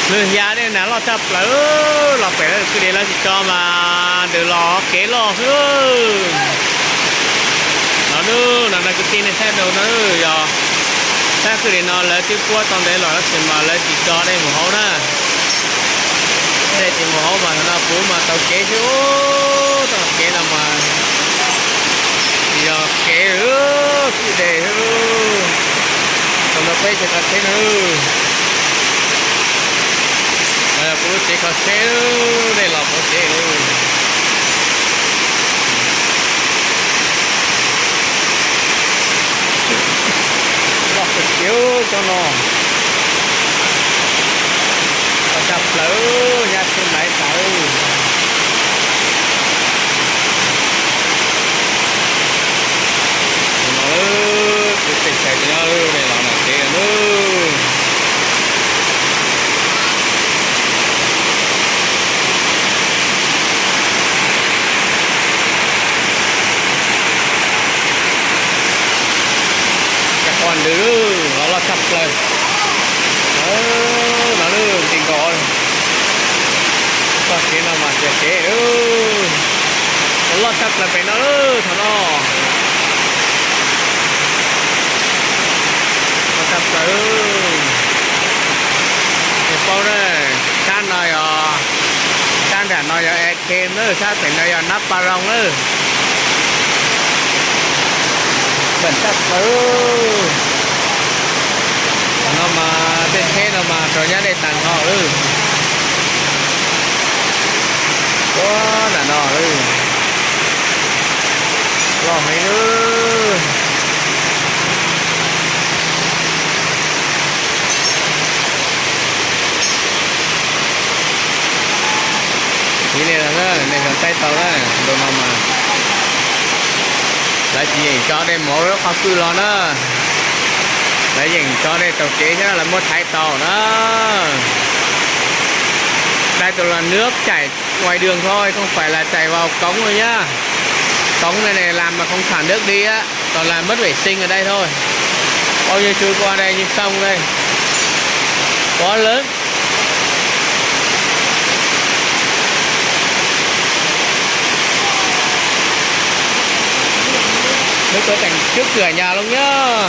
Lwm xya dej nag loj tshaj plaws, los pem lawv kwj deg lawv tsis tso mas ntws los kev loj xwb. No, no, no kwv tij nej saib rau na, yog sab kwj deg no lawv twb puab tau ntev los tab sis mas lawv tsis tso dej mus hauv na. Dej tsis mus hauv mas no puv mas tau kev xwb, tau kev no mas yog kev kwj deg xwb. Tau no peb tsev kho tsheb na, kuv lub tsev kho tsheb, dej los pov tsev. Loj kawg kiag tsob no. Loj tshaj plaws, nyab tsis maiv tas. No, kuv tej chais no, dej los no kev lawm. Cov qhov ntws los loj tshaj plaws. No lub nti nkaus, txoj kev no mas tias kev loj tshaj plaws pem no, thaum no loj tshaj plaws. Yog paub na, sab no yog, sab nram no yog e kem na, sab pem no yog nab pa roo na. Npam tshaj plaws. Thaum no mas tej tsheb no mas rau nyab dej tag nrho lawm. Ua nram no loj heev lawm. Tiv nej los na, nej xyov saib tau na, ntu no mas lawv tsis yeem tso dej mus hauv lub qhov kwj los na. Lawv yeem tso dej taug kev thiab lawv muab thaiv tau na. Đây toàn là nước chảy ngoài đường thôi, không phải là chảy vào cống đâu nhá. Cống này này làm mà không xả nước đi á, toàn là mất vệ sinh ở đây thôi. Bao nhiêu chùi qua đây như sông đây. Quá lớn. Nước có chảy trước cửa nhà luôn nhá.